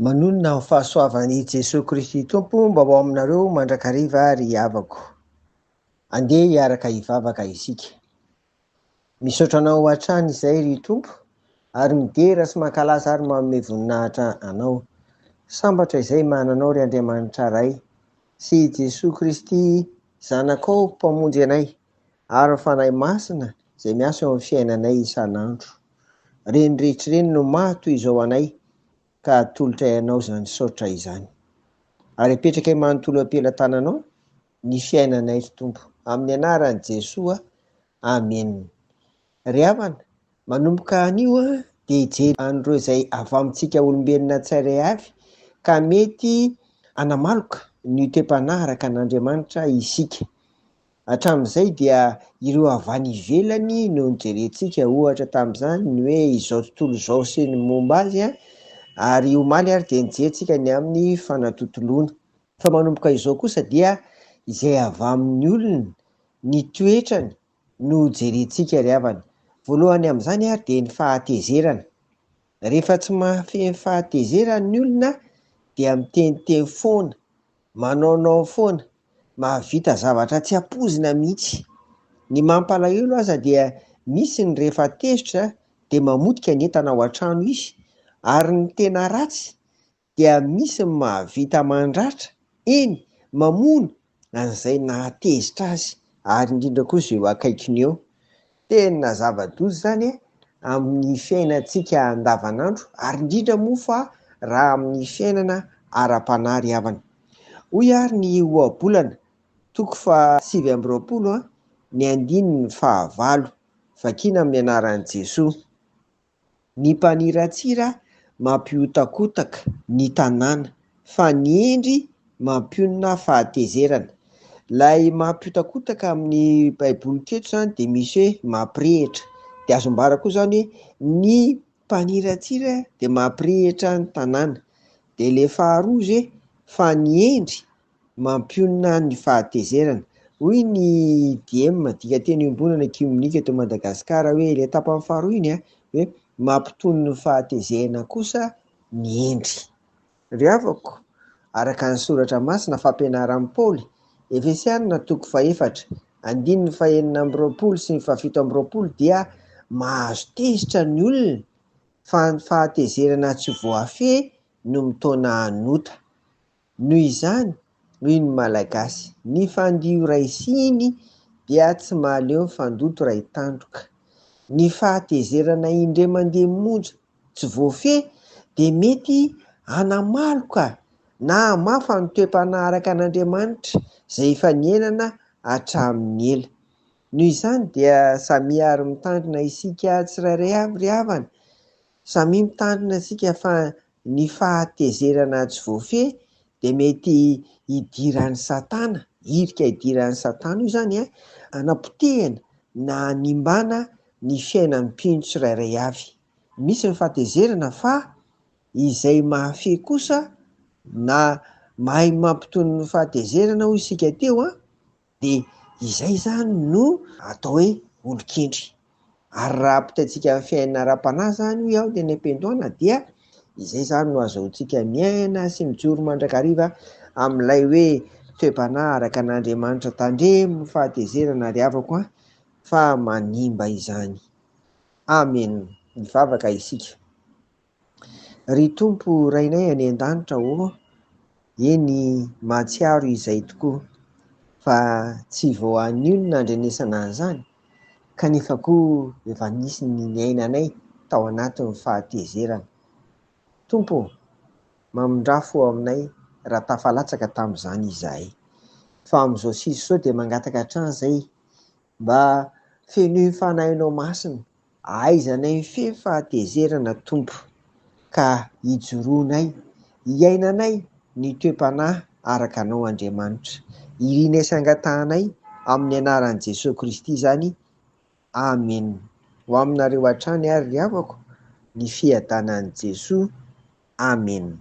Manonona ny fahasoavan'i Jesoa Kristy Tompo mba ho aminareo mandrakariva ry havako. Andeha hiaraka hivavaka isika. Misaotra Anao hatrany izay ry Tompo ary midera sy mankalaza ary manome voninahitra Anao. Sambatra izay mananao ry Andriamanitra Ray sy i Jesoa Kristy Zanakao Mpamonjy anay ary ny Fanahy Masina izay miasa eo amin'ny fiainanay isan'andro. Ireny rehetra ireny no maha toy izao anay ka atolotray Anao izany saotra izany. Ary apetrakay manontolo eo am-pelatananao ny fiainanay ry Tompo. Amin'ny anaran'i Jesoa, Amena. Ry havana, manomboka anio dia hijery an'ireo izay avy amintsika olombelona tsirairay avy ka mety hanamaloka ny toe-panahy araka an'Andriamanitra isika. Hatramin'izay dia ireo avy any ivelany no nojerentsika, ohatra tamin'izany ny hoe izao tontolo izao sy ny momba azy, ary omaly ary dia nijery-tsika ny amin'ny fanatontoloana. Fa manomboka izao kosa dia izay avy amin'ny olona, ny toetrany no jerentsika ry havana. Voalohany amin'izany ary dia ny fahatezerana. Rehefa tsy mahafehy ny fahatezerany ny olona dia miteniteny foana, manaonao foana, mahavita zavatra tsy ampoizina mihitsy. Ny mampalahelo aza dia misy ny rehefa tezitra dia mamotika ny entana ao an-trano izy ary ny tena ratsy dia misy ny mahavita mandratra, eny, mamono an'izay nahatezitra azy ary indrindra koa izay eo akaikiny eo. Tena zava-doza izany amin'ny fiainantsika andavanandro ary indrindra moa fa raha amin'ny fiainana ara-panahy ry havana. Hoy ary ny ohabolana, toko faha-29, ny andininy fahavalo, vakiana amin'ny anaran'i Jesoa. Ny mpaniratsira mampihotakotaka ny tanàna, fa ny hendry mampionona fahatezerana. Ilay mampihotakotaka amin'ny baiboly teto izany dia misy hoe mampirehitra. Dia azo ambara koa izany hoe ny mpaniratsira dia mampirehitra ny tanàna. Dia ilay faharoa izy hoe fa ny hendry mampionona ny fahatezerana. Hoy ny Diem, Dikanteny Iombonana Ekiomenika eto Madagasikara hoe ilay tapany faharoa iny hoe mampitony ny fahatezerana kosa ny hendry. Ry havako, araka ny soratra masina fampianaran'i Paoly, Efesianina toko fahefatra, andininy fahenina amby roapolo sy ny fahafito amby roapolo dia mahazo tezitra ny olona fa ny fahatezerana tsy voafehy no mitaona hanota. Noho izany, hoy ny Malagasy, ny fandio iray siny dia tsy mahaleo ny fandoto iray tandroka. Ny fahatezerana indray mandeha monja tsy voafehy dia mety hanamaloka na hamafa ny toe-panahy araka an'Andriamanitra izay efa niainana hatramin'ny ela. Noho izany dia samia ary mitandrina isika tsirairay avy ry havana, samia mitandrina isika fa Ny fahatezerana tsy voafehy dia mety hidiran'i Satana, hirika hidiran'i Satana io izany an, hanapotehana na hanimbana ny fiainan'ny mpino tsirairay avy. Misy ny fahatezerana fa izay mahafehy kosa na mahay mampitony ny fahatezerana hoy isika teo an, Dia izay izany no atao hoe olon-kendry. Ary raha ampitaintsika amin'ny fiainana ara-panahy izany hoy aho teny am-piandohana dia izay izany no azahoantsika miaina sy mijoro mandrakariva amin'ilay hoe toe-panahy araka an'Andriamanitra. Tandremo ny fahatezerana ry havako an, fa manimba izany. Amen. Mivavaka isika. Ry Tompo Rainay any an-danitra ô, eny mahatsiaro izay tokoa fa tsy vao anio no nandrenesana an'izany kanefa koa efa nisy ny niainanay tao anatin'ny fahatezerana. Tompo ô, mamindrà fo aminay raha tafalatsaka tamin'izany izahay. Fa amin'izao sisa izao dia mangataka hatrany izay Mba fenoy ny Fanahinao Masina, ahaizanay mifehy fahatezerana Tompo, ka hijoroanay, hiainanay ny toe-panahy araka Anao Andriamanitra. Irinay sy angatahanay amin'ny anaran'i Jesoa Kristy izany. Amena. Ho aminareo hatrany ary ry havako ny fiadanan'i Jesoa. Amena.